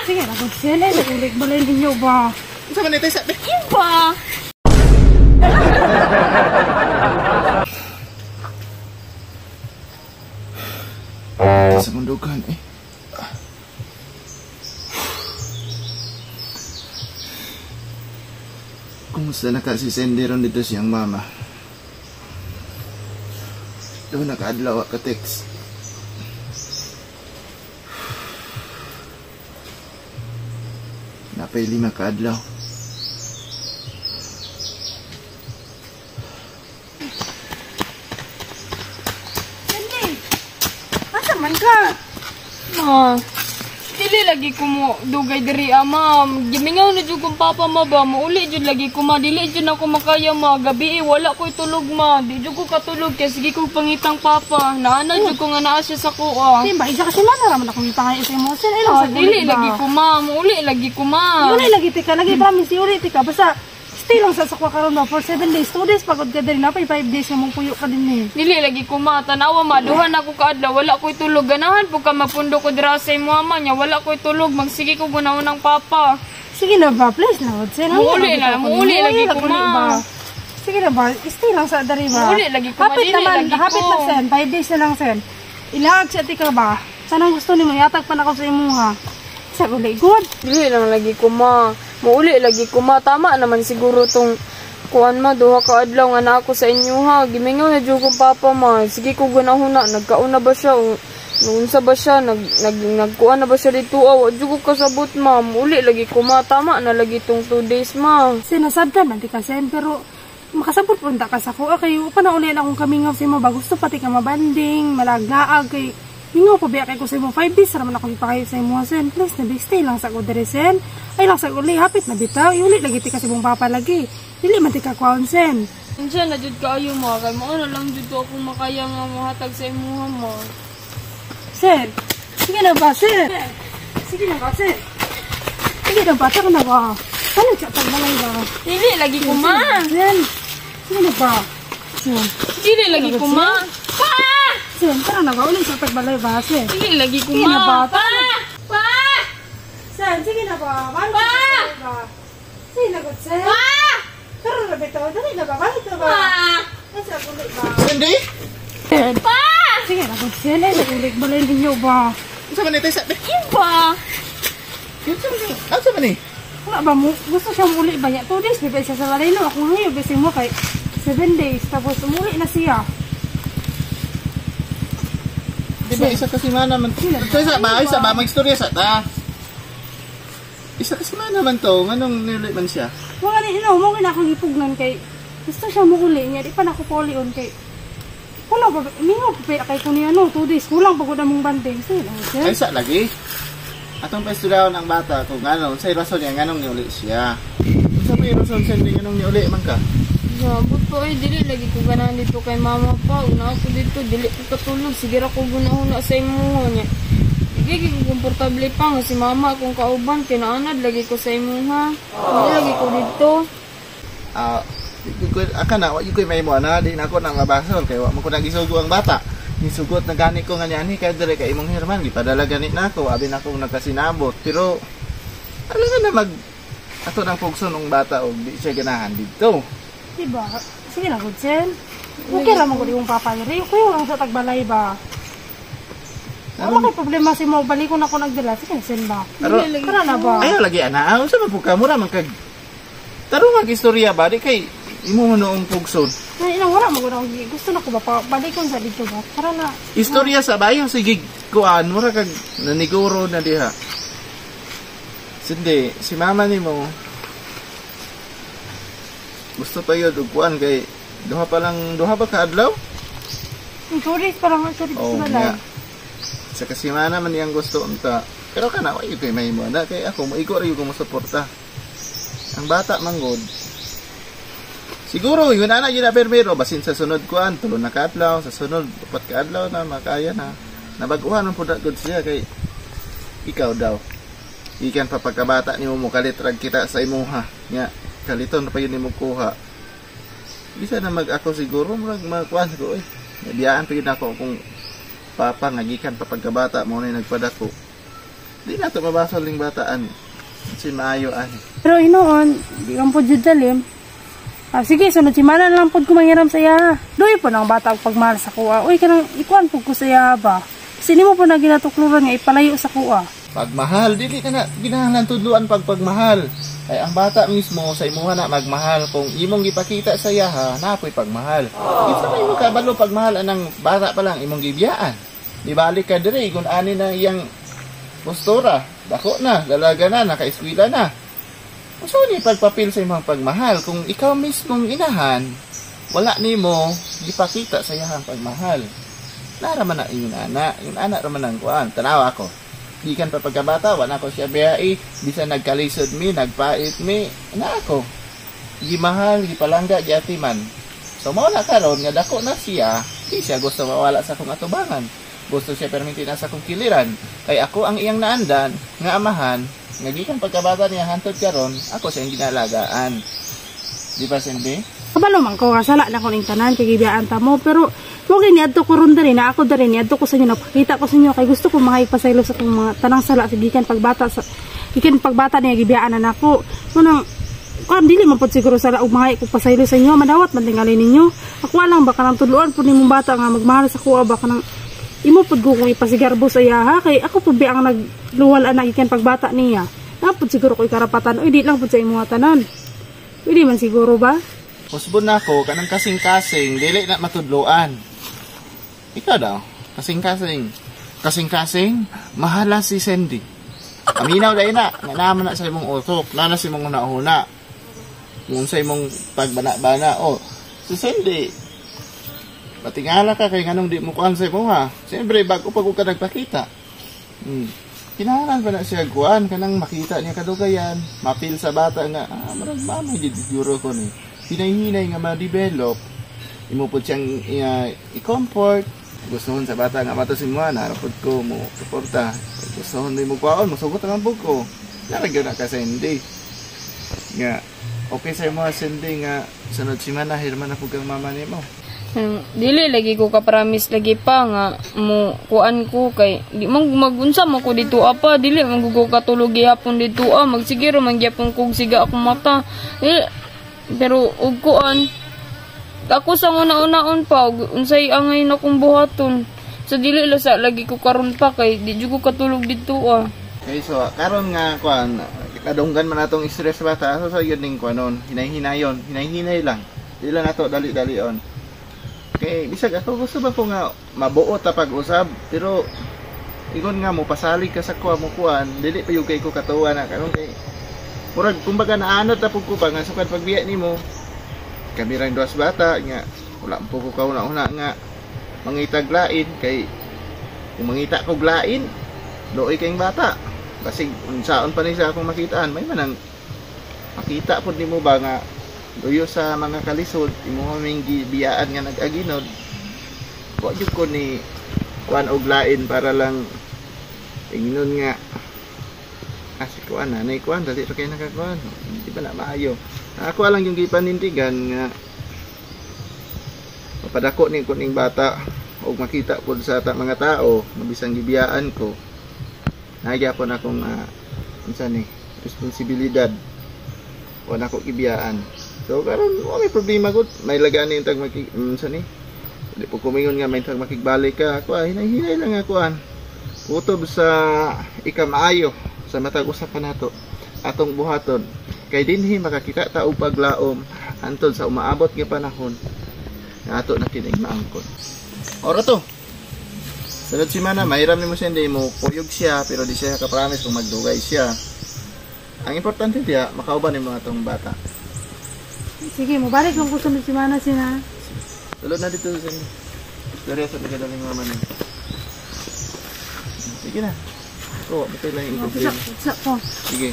Sige, nagod sila. Nagulig balay ninyo ba? Unsa man ito sa Iba! Sa mundukan eh. Kumusta na ka si Sandy ron dito siyang mama? Doon nakaadlaw ka text. Napay 5 ka adlaw. Sandy! Asa man ka? Ma, dili lagi ko mo dugay diri ama. Gimingaw na jud kong papa ma ba. Mauli jud lagi ko ma. Dili jud ako makaya ma. Gabi wala ko'y tulog ma. Di jud ko katulog kay sige kog pangitang papa. Naana jud ko nga naa siya sa kuha. Di ba isa kasi man raman akong ipangay sa imo. Sir, ay lang sa dili lagi ko ma. Mauli lagi ko ma. Uli lagi tika, lagi promise uli tika basta stay lang sa sakwa karon ba for 7 days, 2 days pagod ka diri na pay 5 days nga mong puyo ka din eh. Dili lagi ko ma, tanawa ma, duha na ko kaadlaw, wala ko'y tulog. Ganahan po ka mapundo ko dira sa imo ama niya, wala ko'y tulog, magsige ko gunaw ng papa. Sige na ba, please na. Sir, Muuli na, muuli lagi ko ma. Sige na ba, stay lang sa diri ba. Muuli lagi ko ma, hapit dili naman, lagi ko. Hapit na sen, 5 days na lang sen. Ilaag sa tika ba? Sanang gusto nimo yatag pa na ko sa imuha. Sa uli good. Dili lang lagi ko ma. Muuli lagi ko ma. Tama naman siguro tong kuan ma, duha ka adlaw nga na ako sa inyo ha. Gimingaw na jud kong papa ma. Sige ko gunahon na, nagkaon na ba siya o unsa ba siya, nagkuan na ba siya dito? Aw, jud ko kasabot ma. Muuli lagi ko ma. Tama na lagi tong 2 days ma. Sinasabtan man ti ka sen, pero makasabot punta ka sa kuha kay upa na uli na akong kamingaw sa imo ba. Gusto pati ka mabanding, malaglaag kay mingaw pa biya kay ko sa imo 5 days ra man ako ipakayo sa imo sen. Please na stay lang sa ko diri sen. Ay lang sa uli hapit na bitaw. Iuli lagi ti ka sa imong papa lagi. Dili man ti ka kwaon sen. Unsa na jud kaayo ma kay mao na lang jud ko akong makaya nga mohatag sa imuha ma. Sen, sige na ba sen? Sige na ba sen? Sige na ba taka na ba? Ano siya pagbalay ba? Dili lagi ko ma. Sen, sige na ba? Sen. Dili lagi ko ma. Pa! Sen, tara na ba? Uli sa pagbalay ba, sen? Dili lagi ko Sige na ma. ba? Pa! Pa! Sen, sige na ba? Pa! Sige na ba, sen? Pa! Tara na bitaw. Dali na ba? Balik na ba? Pa! Ay, sa uli ba? Sandy? Sen. Pa! Sige na ba, sen? Ay, nagulig balay ninyo ba? Unsa man ito sa Iba! Unsa man ni? Unsa man ni? Wala ba mo? Gusto siya muli ba niya? 2 days, bibay siya sa balay no. Ako ngayon, bisi mo kay 7 days. Tapos umuli na siya. Di ba isa kasi man naman? Isa ba? Isa ba? Mag-istorya sa ta. Isa kasi man naman to. Nganong nili man siya? Wala ni ino, mo na akong gipugnan kay gusto siya muli niya. Di pa na ako paulion kay kulang pa, mingaw pa kay ko niya no, 2 days. Kulang pa gud among banding. Sige lang, sir. Ay, sa lagi. Atong paistoryaon ang bata kung ano, sa rason niya nganong niuli siya. Unsa may rason siya nganong niuli man ka? Sabot po eh, dili lagi ko ganahan dito kay mama pa. Una ako dito, dili ko katulog. Sige ra ko gunahuna sa imuha niya. Dili ko komportable pa nga si mama akong kauban. Kinaanad lagi ko sa imuha. Dili lagi ko dito. Aka na, wa ko may mo na, di na ako nang mabasol kay wa man ko nagisugo ang bata. Nisugot na gani ko nga niani kay dire kay imong Herman gipadala gani nako, abi na akong nagkasinabot. Pero alam na mag ato nang pugson og bata og di siya ganahan didto. Diba? Sige na, good sen. Okay lang mo yung papa diri. Okay lang sa tagbalay ba. Wala kay problema si mo balikon ako nagdala. Sige sen ba. Tara na ba? Ayo lagi ana, unsa man pud ka mura man kag tarong ang istorya ba di kay imo noong pugson. Ay, inang wala mo gud gusto na ko ba pa balikon sa dito ba. Tara na. Istorya sa bayo sige kuan mura kag naniguro na diha. Sindi, si mama nimo gusto pa yun og kuan kay duha pa lang duha ba ka adlaw? 2 days pa lang siya dito Oh, sa balay. Sa kasimana man niyang gusto unta. Pero kana wa kay mahimo na kay ako moigo ra ko mo suporta. Ang bata man gud. Siguro yun ana yun na permero basin sa sunod kuan tulo na kaadlaw, sa sunod upat ka adlaw na makaya na. Nabaguhan ang pud gud siya kay ikaw daw. Ikan pa pagkabata nimo mo kalit rag kita sa imuha. Nya kaliton pa yun nimo kuha. Bisa na mag ako siguro murag magkuan ko oy. Nabiyaan pa yun ako kung papa nga gikan pa pagkabata mo na nagpadako. Di na to mabasol ning bataan. Si maayo ani. Pero inoon, di kang po jud dalim. Ah, sige, sunod si Mana na lang pod ko manghiram sa iya. Doy po ng bata og pagmahal sa kuha. Uy, kanang ikuan po ko sa iya ba? Kasi nimo po na ginatukluran nga ipalayo sa kuha. Pagmahal, dili na na ginahanglan tudluan pag pagmahal. Ay ang bata mismo sa imuha na magmahal kung imong gipakita sa iya ha, napoy pagmahal. Kinsa may mo kabalo pagmahal anang bata pa lang imong gibiyaan. Dibalik ka diri kung ani na iyang postura, dako na, dalaga na, nakaeskwela na. Unsa ni pagpapil sa imong pagmahal kung ikaw mismong inahan, wala nimo gipakita sa iyang pagmahal. Nara man na ingon ana, yung ana ra man ang kuan. Tanawa ako. Gikan pa pagkabata, wala ko siya biyai, bisan nagkalisod mi, nagpait mi, ana ako. Gimahal, gipalangga, giatiman. So mao na karon nga dako na siya, di siya gusto mawala sa akong atubangan. Gusto siya perminti na sa akong kiliran. Kay ako ang iyang naandan, nga amahan, nga gikan pagkabata niya hantod karon, ako siyang ginalagaan. Di ba, Cindy? Kabalo man ko, kasala na ko ning tanan kay gibiyaan ta mo, pero mo kay niadto ko ron diri na ako diri niadto ko sa inyo, napakita ko sa inyo kay gusto ko makipasaylo sa akong mga tanang sala sa gikan pagbata sa gikan pagbata niya gibiyaan na nako. Munang kuan dili man pud siguro sala og mga pasaylo sa inyo, madawat man tingali ninyo. Ako lang baka nang tudloan pud nimong bata nga magmahal sa kuha baka nang imo pud ko kung ipasigarbo sa iya ha kay ako pud ba ang nagluwal ana gikan pagbata niya. Na pud siguro ko karapatan, oy di lang pud sa imong tanan. Pwede man siguro ba? Husbon na ako, kanang kasing-kasing, dili na matudloan. Ikaw daw, kasing-kasing. Kasing-kasing, mahala si Cindy. Aminaw dahil na, nga naman na sa imong utok, na sa imong una-una. Kung sa imong pagbana-bana, oh, si Cindy, patingala ka kay nganong di mo kuan sa imo ha. Siyempre, bago pag ka nagpakita. Kinahanglan pa na siya kuan, kanang makita niya kadugayan, mapil sa bata nga, marag mama, di siguro ko ni. Hinay-hinay nga ma-develop, imo po siyang i-comfort. Gustohon sa bata nga mato si mo, narapod ko mo suporta. Gustohon mo kwaon, mosugot ang ambog ko. Naragyo na ka Cindy. Nga okay sa imo Cindy nga sunod si mana hirman na pug kang mama nimo. Dili lagi ko ka-promise lagi pa nga mo kuan ko kay di man magunsa man ko dito apa, dili man ko katulog gihapon dito ah, magsigiro man gyapon kog siga akong mata. Dili, pero og kuan ako sa una-unaon pa og unsay angay na kong buhaton. So dili la sa lagi ko karon pa kay di jud ko katulog dito ah. Okay, so karon nga kuan kadunggan man atong stress bata, so sa yun ning kuanon, hinay-hinayon, hinay-hinay lang. Di lang ato dali-dalion. Okay, bisag ako gusto ba ko nga mabuo ta pag-usab, pero ingon nga mo pasalig ka sa kuha mo kuan, dili pa yung kay ko katuwa na karon kay murag kumbaga naanod ta pud ko ba nga sukad pagbiya nimo. Kami rang duas bata nga wala po ko kauna-una nga mangitag lain kay kung mangita kog lain looy kayong bata. Basig unsaon pa ni siya akong makitaan, may manang makita pud nimo ba nga duyo sa mga kalisod imo ming gibiyaan nga nag-aginod. Wa jud ko ni kuan og lain para lang ingnon nga si kuan nanay kuan dali ra kay nakakuan, di ba na maayo. Ako lang yung gipanindigan nga mapadako ni kuning bata og makita pud sa ta mga tao mabisang gibiyaan ko. Nagyapon akong unsa ni responsibilidad, wala ko gibiyaan. So karon wa may problema gud, may lagaan ni tag maki unsa ni di po kumingon nga may tag makigbalik ka ako, hinay-hinay lang ako an kutob sa ikamaayo sa matag usa pa nato atong buhaton kay dinhi makakita ta og paglaom hantod sa umaabot nga panahon nga ato na kining maangkon. Ora to. Sunod si mana, mahiram nimo siya, hindi mo kuyog siya, pero di siya ka-promise kung magdugay siya. Ang importante diya, makauban nimo atong bata. Sige, mobalik lang ko sunod si mana sina. Tulod na dito sa istorya sa nagadaling mama niya. Sige na. Oo, matay lang yung problema. Sa ko. Sige.